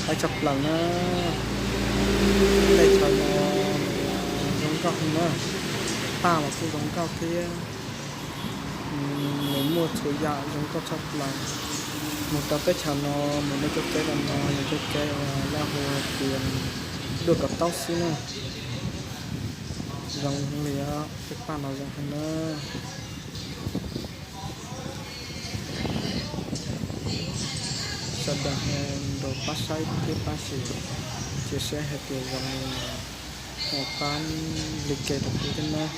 Qab tshaj plaws na, teb chaws no zoo nkauj na, paj los kuj zoo nkauj thiab. Nws muaj txhua yam zoo nkauj tshaj plaws. Mus rau teb chaws no, mus nej cov kev rau no yog cov kev uas lawv hu hais tias duaj kom taub xwb na. Zoo li, tej paj no zoo heev na. Sawv daws nrog pab saib thiab pab share, cia siab hais tias zoo li no, pab like rau kuv thiab nawb.